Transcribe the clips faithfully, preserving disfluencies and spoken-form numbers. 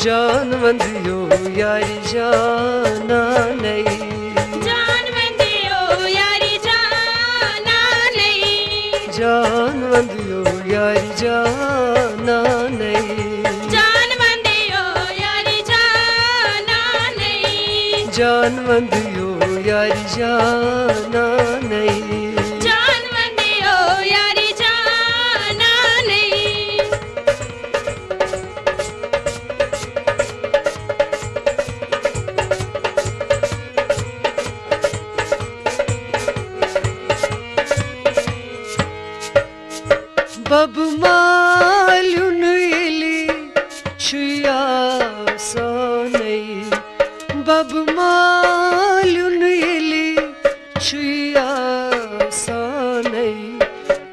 جان وندیو یاری جانانَے۔ جان وندیو یاری جانانَے۔ جان وندیو یاری جانانَے۔ جان وندیو یاری جانانَے۔ جان وندیو یاری جانانَے۔ جان وندیو یاری جانانَے۔ بب مالیُن ییٚلہِ چھُ آسانٕے، بب مالیُن ییٚلہِ چھُ آسانٕے،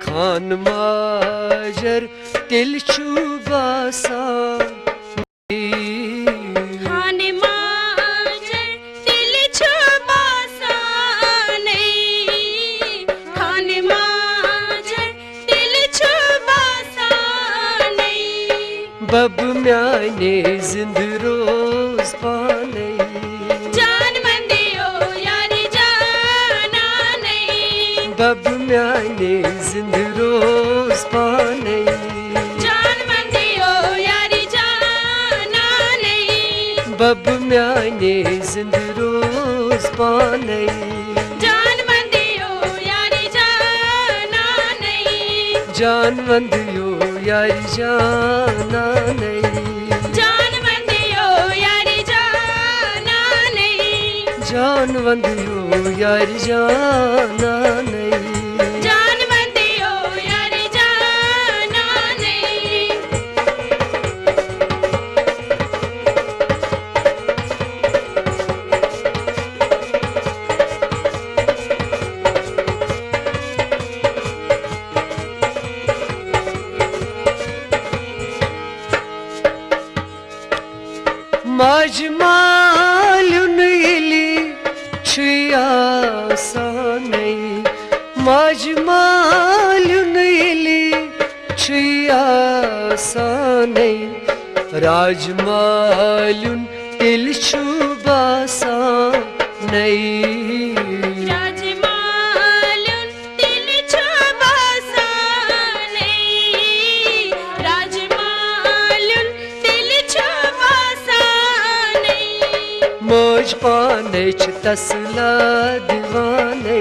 خان ماجر تیٚلہِ چھُ باسان۔ خانہٕ ماجر تیٚلہِ چھُ باسانٕے، خانہٕ ماجر تیٚلہِ چھُ باسانٕے۔ بب میانہِ زِندٕ روز پانَے۔ جان وندیو یاری جانانَے۔ بب میانہِ زِندٕ روز پانَے۔ جان وندیو یاری جانانَے۔ بب میانہِ زِندٕ روز پانَے۔ جان وندیو یاری جانانَے۔ جان وندیو یاری جانانَے۔ جان وندیو یاری جانانَے۔ جان وندیو یاری جانانَے۔ جان وندیو یاری جانانَے۔ ماجہِ مالیُن ییٚلہِ چھُے آسانٕے، ماجہِ مالیُن ییٚلہِ چھُے آسانٕے، راج مالیُن تیٚلہِ چھُ باسانٕے۔ راج مالیُن تیٚلہِ چھُ باسانٕے، راج مالیُن تیٚلہِ چھُ باسانٕے۔ موج پانَے چھِ تسلا دِوانَے۔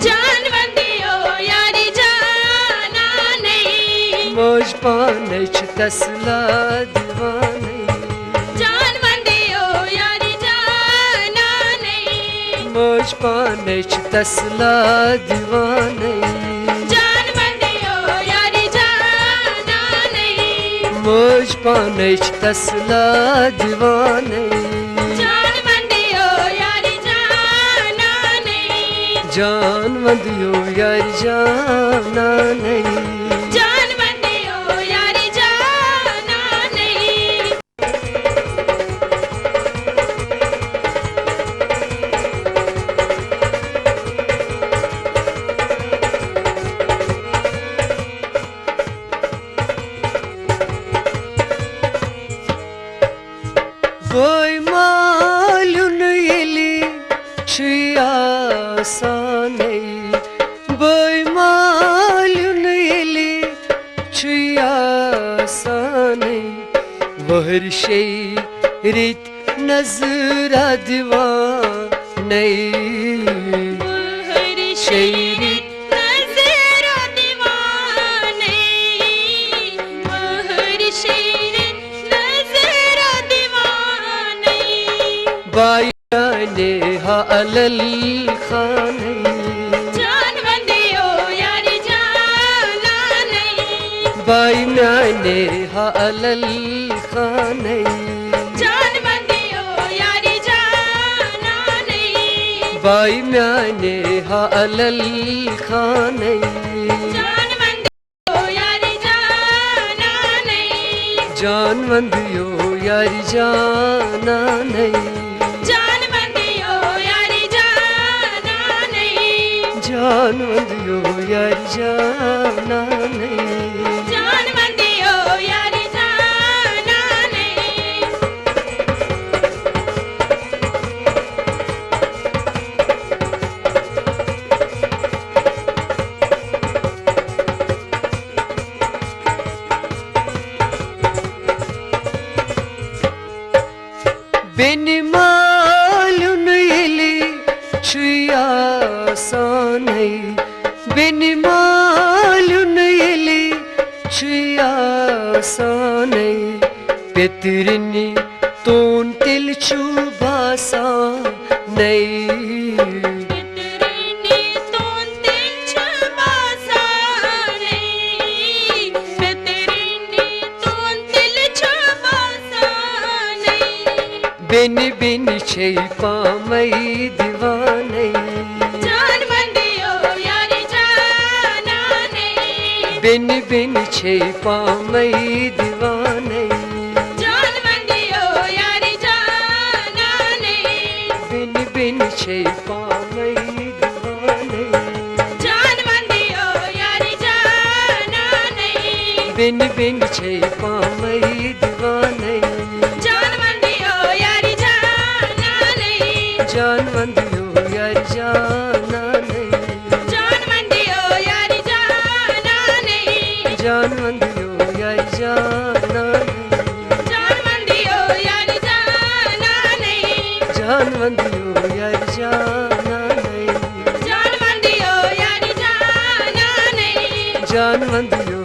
جان وندیو یاری جانانَے۔ موج پانَے چھِ تسلا دِوانَے۔ جان وندیو یاری جانانَے۔ موج پانَے چھِ تسلا دِوانَے۔ جان وندیو یاری جانانَے۔ موج پانَے چھِ تسلا دِوانَے۔ جان وندیو یاری جانانَے۔ جان وندیو یاری جانانَے۔ جان وندیو یاری جانانَے۔ بٲے مالیُن ییٚلہِ چھُے آسانٕے، بٲے مالیُن ییٚلہِ چھُے آسانٕے، وٕہٕرۍ شیٚیہِ رٮ۪تۍ نظرا دِوانَے۔ وٕہٕرۍ شیٚیہِ رٮ۪تۍ نظرا دِوانَے۔ وٕہٕرۍ شیٚیہِ رٮ۪تۍ نظرا دِوانَے۔ بایہِ میانہِ ہا علل خانٕے۔ جان وندیو یاری جانانٕے۔ بایہِ میانہِ ہا علل خانٕے۔ جان وندیو یاری جانانٕے۔ بایہِ میانہِ ہا علل خانٕے۔ جان وندیو یاری جانانٕے۔ جان وندیو یاری جانانٕے۔ جان وندیو یاری جانانٕے۔ جان وندیو یاری جانانٕے۔ جان وندیو یاری جانانٕے۔ بیٚنہِ مالیُن ییٚلہِ چھُے آسانَے، بیٚنہِ مالیُن ییٚلہِ چھُے آسانَے، پیٚترِنہِ تون تیٚلہِ چھُ باسانَے۔ پیٚترِنہِ تون تیٚلہِ چھُ باسانَے، پیٚترِنہِ تون تیٚلہِ چھُ باسانَے۔ بیٚنہِ بیٚنہِ چھے پامَے دیوانَے۔ جان وندیو یارِ جانانَے۔ بیٚنہِ بیٚنہِ چھے پامَے دیوانَے۔ جان وندیو یارِ جانانَے۔ بیٚنہِ بیٚنہِ چھے پامَے دیوانَے۔ جان وندیو یارِ جانانَے۔ بیٚنہِ بیٚنہِ چھے پامَے دیوانَے۔ جان وندیو یارِ جانانَے۔ جان وندیو یارِ جانانَے۔ جان وندیو یارِ جانانَے۔ جان وندیو یارِ جانانَے۔ جان وندیو یارِ جانانَے۔ جان وندیو یارِ جانانَے۔ جان وندیو یارِ جانانَے۔ جان وندیو